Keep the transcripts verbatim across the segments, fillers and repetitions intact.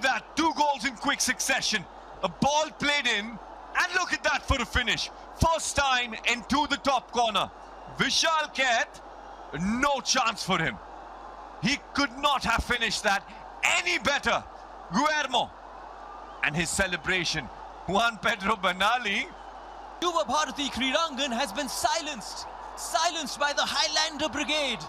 That two goals in quick succession. A ball played in, and look at that for a finish. First time into the top corner. Vishal Kaith, no chance for him. He could not have finished that any better. Guillermo and his celebration. Juan Pedro Bernal. Yuva Bharati Krirangan has been silenced. Silenced by the Highlander Brigade.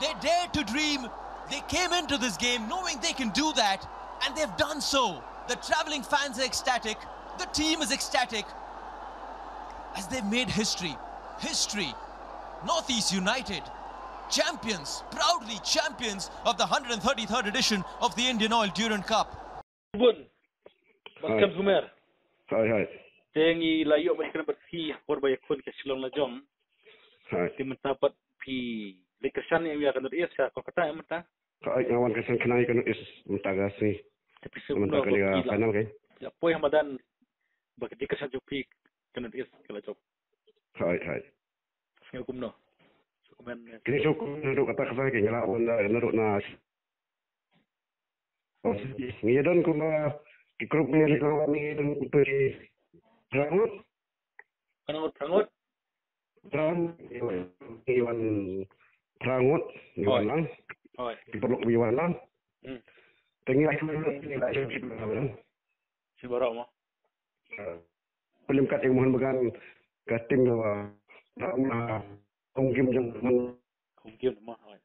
They dared to dream. They came into this game knowing they can do that, and they've done so. The travelling fans are ecstatic. The team is ecstatic. As they've made history. History. Northeast United. Champions. Proudly champions of the hundred and thirty-third edition of the Indian Oil Durand Cup. Bun. Hi. Welcome, Sumer. Hi, hi. Te ngi la ïoh ba ïa kren bad phi por ba ïa khun ka Shillong Lajong. Hi. Te mynta pat phi leit kyrshan ïa ka North East ka Kolkata mynta. Ka ai nga wan kyrshan khnang ïa ka North East mynta ka sngi. Te phi sngewbha mynta ka liga final ka. Ïa poi ha madan ba ka jingkyrshan jong phi ka North East ka la jop. Hi, hi. Sngewbha kumno? Sngewbha kumno? Kini sngewbha kumno kata ka sa ki nga la wan na na Ngi don kumba ki group ngi ri ka ngi don kumba ki phra ngut. Phra ngut, phra ngut. Phra ngut, ngi wan phra ngut, ngi wan lang. Hoi. Ki paralok ngi wan lang. Hmm. Te ngi la shu ngi la shu ki paralok lang. Shu baroh mo. Pynlem kat ïa Mohun Bagan ka team ba home game jong Mohun. Home game mo, hoi.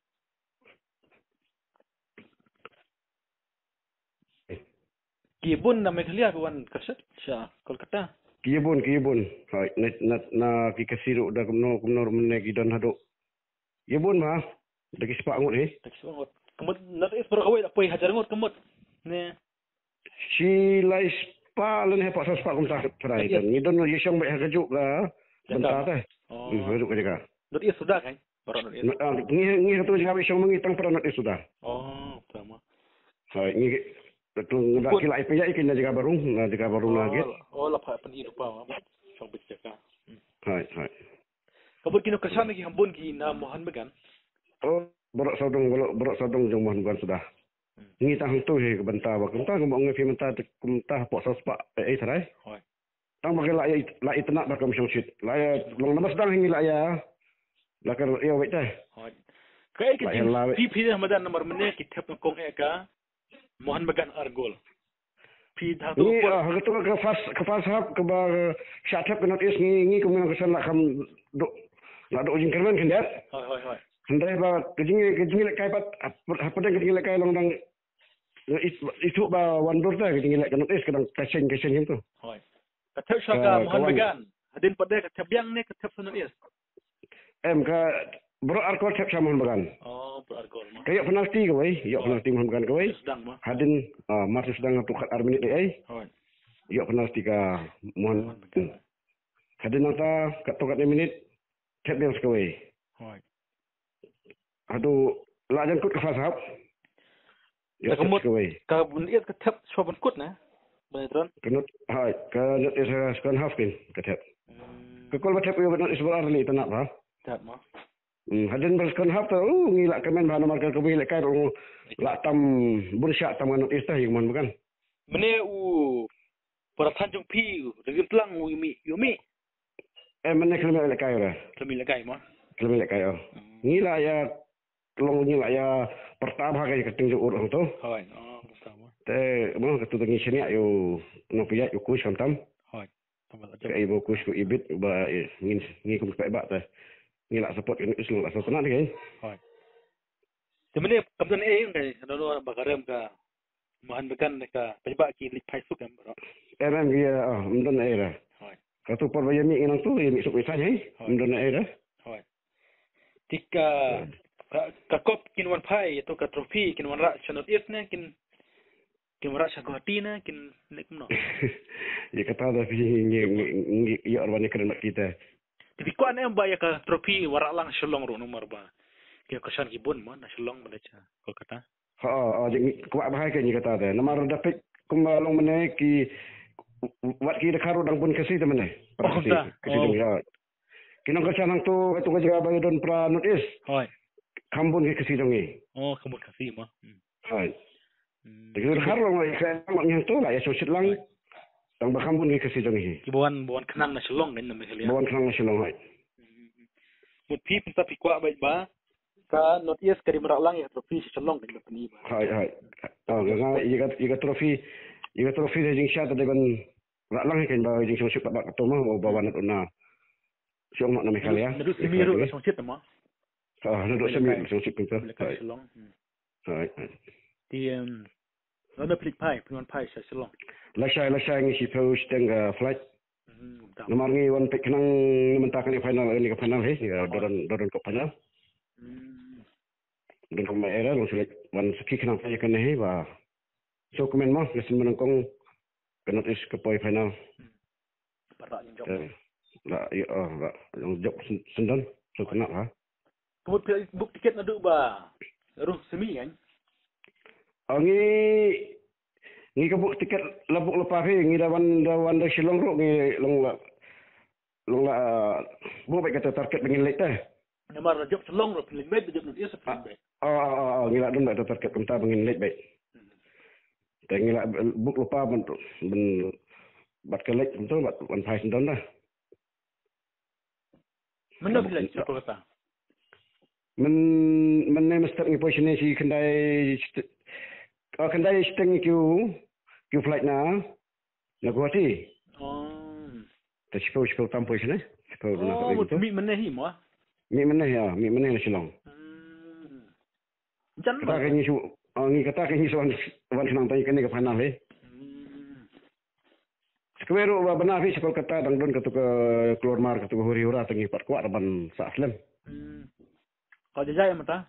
Ki bun na Meghalaya ki wan kyrshan sha Kolkata. Ki bun, ki bun. Hoi, na, na, na ki Khasi ruh da kumno, kumno ruh mynne ki don haduh. Ki bun ma. Da ki spah ngut hi. Da ki spah ngut. Ka mut North East baroh kawei da poi hajar ngut ka mut. Ne. Shi lai spah lane hapoh saw spah kumta trai. Yes. Ngi don ïa shong beit ha kajuh ka bynta te. Oh. Hmm, kajuh ka jaka. North East suda kan? Baroh North East. Ah, ngi, ngi hatu jaka beit shong ma ngi tang para North East suda. Oh, sama. Hai, ngi tu ngi da ki lai pynjah ki na jaka baru, na jaka baru na git. Oh, la pha pyn-i rupa ma. Shong beit jaka. Hmm. Hai, hai. Ka bun ki nongkyrshan ki hambun ki na Mohun Bagan. Oh, baroh sawdong, baroh, baroh sawdong jong Mohun Bagan suda. Ngi tang hangtu hi ka bynta ba kumta kumba ong ïa phi mynta te kumta hapoh saw spah ei ei trai. Hoi. Tang ba ki la ïa, la ïa tnat ba kam shong shit. La ïa long namar sdang hi ngi la ïa. La ka ïa wei te. Hoi. Kaei ka jing phi phi ïa madan namar mynne ki thep nyngkong eh ka Mohun Bagan ar gol. Phi da tu. Ngi, ah, ha katu ka first, ka first half kaba, eh, shah thep ka North East ngi, ngi kum ngi nongkyrshan la kham duh, la duh jingkyrmen khyndiat. Hoi, hoi, hoi. Hynrei ba ka jing, ka jinglehkai pat, hap-, hapdeng ka jinglehkai long dang, eh, it-, ithuh ba wan dur te ka jingleh ka North East ka dang ka seng, ka seng tu. Hoi. Ka thep sha ka Mohun Bagan. Hadien pat de ka thep biang ne ka thep sha North East. Em, ka baroh ar kol thep sha Mohun Bagan. Oh, baroh ar kol ma. Ka ïoh penalty kawei, ïoh penalty Mohun Bagan kawei. Sdang ma. Hadien, ah, mar sdang tu khat ar minit ei. Hoi. Ïoh penalty ka Mohun Bagan. Hadien nangta katto katne minit thep biang sa kawei. Hoi. Haduh la jan kut ka first half. Ïa, ka mut kawei. Ka bun ïa ka thep shuwa ban kut ne. Ban ïa tron. Ka North, hai, ka North East, eh, second half kin ka thep. Hmm. Ka kol ba thep ïa ka North East ba ar li tana ba. Thep ma. Hmm, hadien ba second half ta, uh, ngi la kmen ba namar ka kawei la kai rong la tam bun shah tam ka North East ta hi man bukan. Mane u para than jong phi u Ri Tlang u ïa mih, ïa mih. Eh, mane khlem ïa lehkai ra. Khlem ïa lehkai ma. Khlem ïa lehkai oh. Hmm. Ngi la ïa long ngi la ïa pyrta bha ka ïa ka ting jong u ruh hangto. Hoi, oh, pyrta bha. Te mo ka tu ngi shaniah ïa u nongpynïaid u coach khamtam. Hoi. Ka i ba u coach ko ibit ba, eh, ngin ngi kum spek ba te. Ngi la support ka North East la support na de. Hoi. Te mane kam don ei ngai, no no ba ka rem ka Mohun Bagan ne ka pynbah ki leit phai suk em bro. Em em ki, ah, ym don ei ra. Hoi. Ka tu por ba ïa mih ngi nang tu ïa mih suk ïa thaiñ hei. Hoi. Ym don ei ra. Hoi. Te ka, ka, ka cup kin wan phai, to ka trophy kin wanrah sha North East ne kin, kin wanrah sha Guwahati ne kin ne kumno. Ïa kata da phi ngi, ngi, ngi, ïa arwan ïa kren bad kita. Te phi kwah ne em ba ïa ka trophy wanrah lang Shillong ruh namar ba ki kyrshan ki bun ma na Shillong ba da sha Kolkata. Ha, ha, jing kwah bha ka ngi kata te. Namar da peit kumba long mane ki wat ki da kharu dang bun Khasi te mane. Para Khasi, Khasi dang ya. Ki nongkyrshan hangto, tu ka jaka ba don para North East. Hoi. Kham bun ki Khasi dang ngi. Oh, kham bun Khasi ma. Hmm. Hoi. Hmm. Te ki dur khar long, ïa ka ma ngi hangto la ïa shong shit lang. Tang ba kham bun ki Khasi jong ngi. Ki ba wan, ba wan khnang na Shillong kan, na Meghalaya. Ba wan khnang na Shillong, hooid. Hmm. Mut phi pynta phi kwah bad ba ka North East ka dei ban rah lang ïa ka trophy sha Shillong kan, na pyni ba. Hooid, hooid. Oh, nga, nga, ïa ka, ïa ka trophy, ïa ka trophy ha jingshisha te dei ban rah lang hi kan, ba jingshong shit ba ka to ma, ba wan na, shu ong na Meghalaya. Naduh semi ruh la shong shit ma. Ah, naduh semi la shong shit kan to. Hooid. Shillong. Hmm. Hooid, hooid. Te, em, lada phi leit phai, phi wan phai sha Shillong? Lashai, lashai ngi shiphew shiteng ka flight. Hmm, kumta. Namar ngi wan peit khnang mynta kane final, kane ka final hi, ïa, Doron, Doron Cup final. Hmm. Doron Cup ma era, long shu leit wan sakhi khnang peit kane hi ba. So kmen ma, nga sngewbha nyngkong ka North East ka poi final. Hmm. Para jong. Eh, la, ïa, oh, la, jong jop syn-, syndon, so kena ha. Ka mut phi book ticket naduh ba rung semi kan? Oh, ngi, ngi ka book ticket la book lypa phi, ngi da wan, da wan da Shillong ruh ngi long la, long la, ah, book bad kata target ba ngin leit te. Namar la jop Shillong ruh phin leit beit, la jop North East phin leit beit. Ah, ah, ah, ah, ngi la don bad kata target kumta ba ngin leit beit. Hmm. Te ngi la book lypa ban, ban, bad ka leit kumta bad ban phai syndon da. Mynno phi leit sha Kolkata? Myn, mynne mynstep ngi poi shane shi khyndai, ah, khyndai shiteng ngi kiew, kiew flight na, na Guwahati. Oh. Te shiphew, shiphew tam poi shane. Shiphew na. Oh, mut mih mynne hi mo? Mih mynne, ïa, mih mynne na Shillong. Hmm. Jan kata ka ngi shu, ah, ngi kata ka ngi shu wan, wan shnong tang kane ka final hi. Hmm. Sa kawei ruh ba bna phi sha Kolkata dang don katu ka klur mar katu ka huri hura te ngi pat kwah ban sah slem. Hmm. Ka jai jai mynta?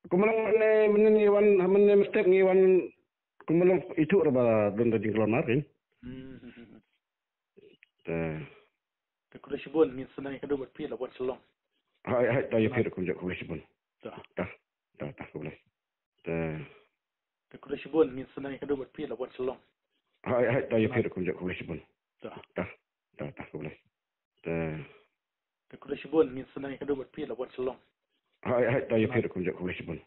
Kumno mynne, mynne ngi wan, mynne mynstep ngi wan kumno ithuh ruh ba don da jingklur mar kan. Hmm. Te. Te khublei shibun, ngin sa nang ïakynduh bad phi la wan Shillong. Hai, hai, ta ïa phi ruh kumjuh khublei shibun. Ta. Ta, ta, ta, khublei. Te. Te khublei shibun, ngin sa nang ïakynduh bad phi la wan Shillong. Hai, hai, ta ïa phi ruh kumjuh khublei shibun. Ta. Ta, ta, ta, khublei. Te. Te khublei shibun, ngin sa nang ïakynduh bad phi la wan Shillong. Hai, hai, ta ïa phi ruh kumjuh khublei shibun.